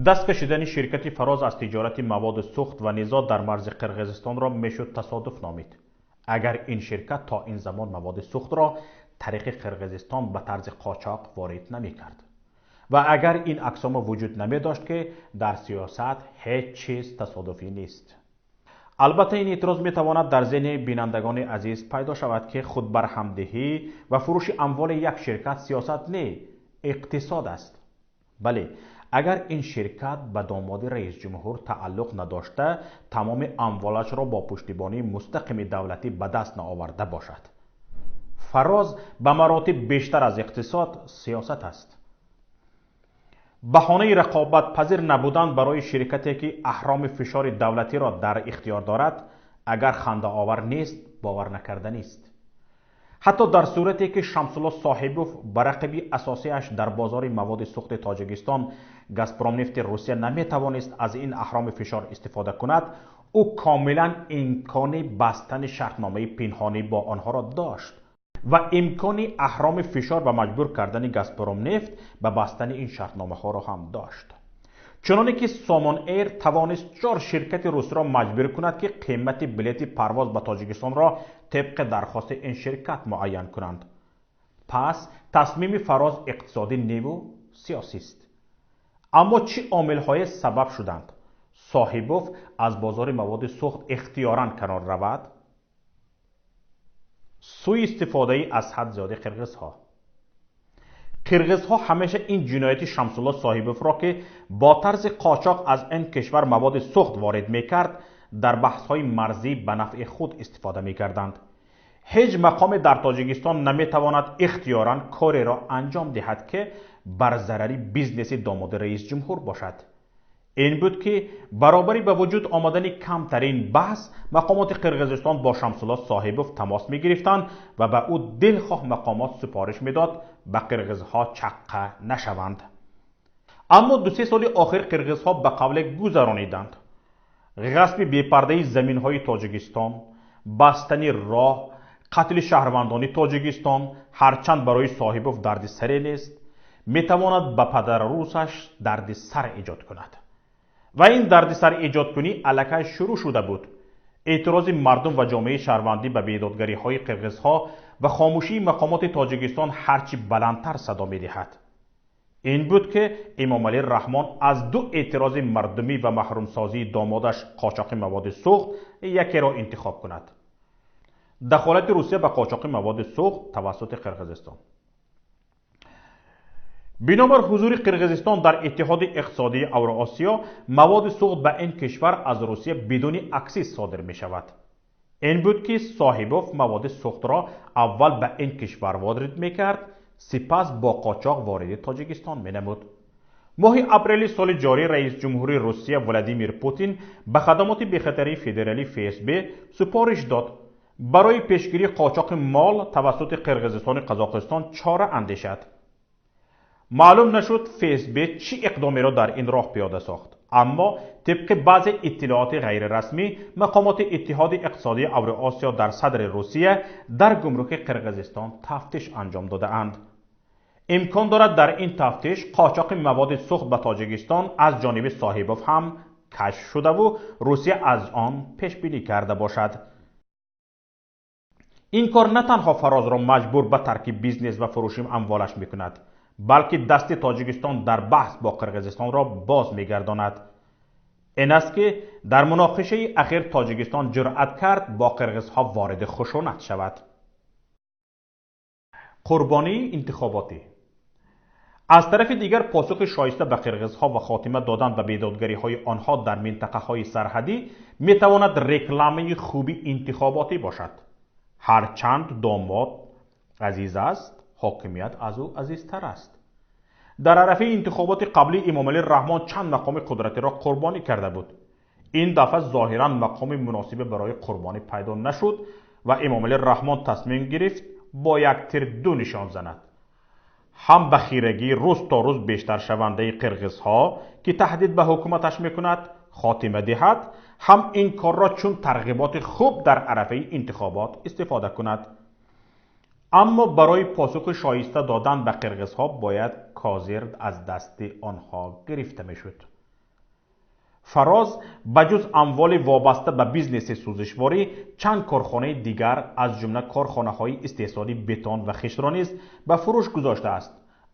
Даст кашидани ширкати Фароз аз тиҷорати маводи сӯхт ва низоъ дар марзи Қирғизистонро мешуд тасодуф номид. Агар ин ширкат то ин замон маводи сӯхтро тариқи Қирғизистон ба тарзи қочоқ ворид намекард ва агар ин аксома вуҷуд намедошт, ки дар сиёсат ҳеҷ чиз тасодуфӣ нест. Албатта, ин эътироз метавонад дар зеҳни бинандагони азиз пайдо шавад, ки худбарҳамдиҳӣ ва фурӯши амволи як ширкат сиёсат не, иқтисод аст. Бале, агар ин ширкат ба домоди раисҷумҳур тааллуқ надошта, тамоми амволашро бо пуштибонии мустақими давлатӣ ба даст наоварда бошад. Фароз ба маротиб бештар аз иқтисод сиёсат аст. Баҳонаи рақобатпазир набудан барои ширкате, ки аҳроми фишори давлатиро дар ихтиёр дорад, агар хандаовар нест, бовар накарданист. Ҳатто дар сурате ки Шамсулло Соҳибов ба рақиби асосиаш дар бозори маводи сӯхти Тоҷикистон, Газпромнефти Русия, наметавонист аз ин аҳроми фишор истифода кунад, ӯ комилан имкони бастани шартномаи пинҳонӣ бо онҳоро дошт ва имкони аҳроми фишор ба маҷбур кардани Газпромнефт ба бастани ин шартномаҳоро ҳам дошт. Чуноне ки Сомон Эйр тавонист чор ширкати русиро маҷбур кунад, ки қимати билети парвоз ба Тоҷикистонро тибқи дархости ин ширкат муайян кунанд. Пас тасмими Фароз иқтисодӣ неву сиёсист. Аммо чӣ омилҳое сабаб шуданд, Соҳибов аз бозори маводи сӯхт ихтиёран канор равад? Сӯистифодаи аз ҳад зиёди қирғизҳо. Қирғизҳо ҳамеша ин ҷинояти Шамсулло Соҳибовро, ки бо тарзи қочоқ аз ин кишвар маводи сӯхт ворид мекард, дар баҳсҳои марзӣ ба нафъи худ истифода мекарданд. Ҳеҷ мақоме дар Тоҷикистон наметавонад ихтиёран кореро анҷом диҳад, ки бар зарари бизнеси домоди раисҷумҳур бошад. Ин буд, ки баробари ба вуҷуд омадани камтарин баҳс мақомоти Қирғизистон бо Шамсулло Соҳибов тамос мегирифтанд ва ба ӯ дилхоҳ мақомот супориш медод ба қирғизҳо чаққа нашаванд. Аммо 2-се соли охир қирғизҳо ба қавле гузарониданд. Ғасби бепардаи заминҳои Тоҷикистон, бастани роҳ, қатли шаҳрвандони Тоҷикистон ҳарчанд барои Соҳибов дарди саре нест, метавонад ба падаррусаш дарди сар эҷод кунад. Ва ин дарди сар эҷодкунӣ аллакай шурӯъ шуда буд. Эътирози мардум ва ҷомеаи шаҳрвандӣ ба бедодгариҳои қирғизҳо ва хомӯшии мақомоти Тоҷикистон ҳарчи баландтар садо медиҳад. Ин буд, ки Эмомалӣ Раҳмон аз ду эътирози мардумӣ ва маҳрумсозии домодаш қочоқи маводи сӯхт якеро интихоб кунад. Дахолати Русия ба қочоқи маводи сӯхт тавассути Қирғизистон. Бинобар ҳузури Қирғизистон дар Иттиҳоди Иқтисодии Авроосиё, маводи сӯхт ба ин кишвар аз Русия бидуни аксиз содир мешавад. Ин буд, ки Соҳибов маводи сӯхтро аввал ба ин кишвар ворид мекард, сипас бо қочоқ вориди Тоҷикистон менамуд. Моҳи апрели соли ҷорӣ раисҷумҳури Русия Владимир Путин ба хадамоти бехатарии федералӣ ФСБ супориш дод барои пешгирии қочоқи мол тавассути Қирғизистону Қазоқистон чора андешад. Маълум нашуд, ФСБ чӣ иқдомеро дар ин роҳ пиёда сохт, аммо тибқи баъзе иттилооти ғайрирасмӣ мақомоти Иттиҳоди Иқтисодии Авроосиё дар садри Русия дар гумруки Қирғизистон тафтиш анҷом додаанд. Имкон дорад, дар ин тафтиш қочоқи маводи сӯхт ба Тоҷикистон аз ҷониби Соҳибов ҳам кашф шудаву Русия аз он пешбинӣ карда бошад. Ин кор на танҳо Фарозро маҷбур ба тарки бизнес ва фурӯши амволаш мекунад, балки дасти Тоҷикистон дар баҳс бо Қирғизистонро боз мегардонад. Ин аст, ки дар муноқишаи ахир Тоҷикистон ҷуръат кард бо қирғизҳо вориди хушунат шавад. Қурбонии интихоботӣ. Аз тарафи дигар, посухи шоиста ба қирғизҳо ва хотима додан ба бедодгариҳои онҳо дар минтақаҳои сарҳадӣ метавонад рекламаи хуби интихоботӣ бошад. Ҳарчанд домод азиз аст, ҳокимият аз ӯ азизтар аст. Дар арафаи интихоботи қаблӣ Эмомалӣ Раҳмон чанд мақоми қудратиро қурбонӣ карда буд. Ин дафъа зоҳиран мақоми муносибе барои қурбонӣ пайдо нашуд ва Эмомалӣ Раҳмон тасмим гирифт бо як тир ду нишон занад: ҳам ба хирагии рӯз то рӯз бештаршавандаи қирғизҳо, ки таҳдид ба ҳукуматаш мекунад, хотима диҳад, ҳам ин корро чун тарғиботи хуб дар арафаи интихобот истифода кунад. Аммо барои посухи шоиста додан ба қирғизҳо бояд козир аз дасти онҳо гирифта мешуд. Фароз ба ҷуз амволи вобаста ба бизнеси сӯзишворӣ чанд корхонаи дигар, аз ҷумла корхонаҳои истеҳсоли бетон ва хиштро низ ба фурӯш гузоштааст.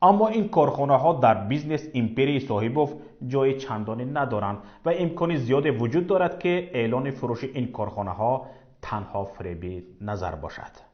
Аммо ин корхонаҳо дар бизнес империяи Соҳибов ҷои чандоне надоранд ва имкони зиёде вуҷуд дорад, ки эълони фурӯши ин корхонаҳо танҳо фиреби назар бошад.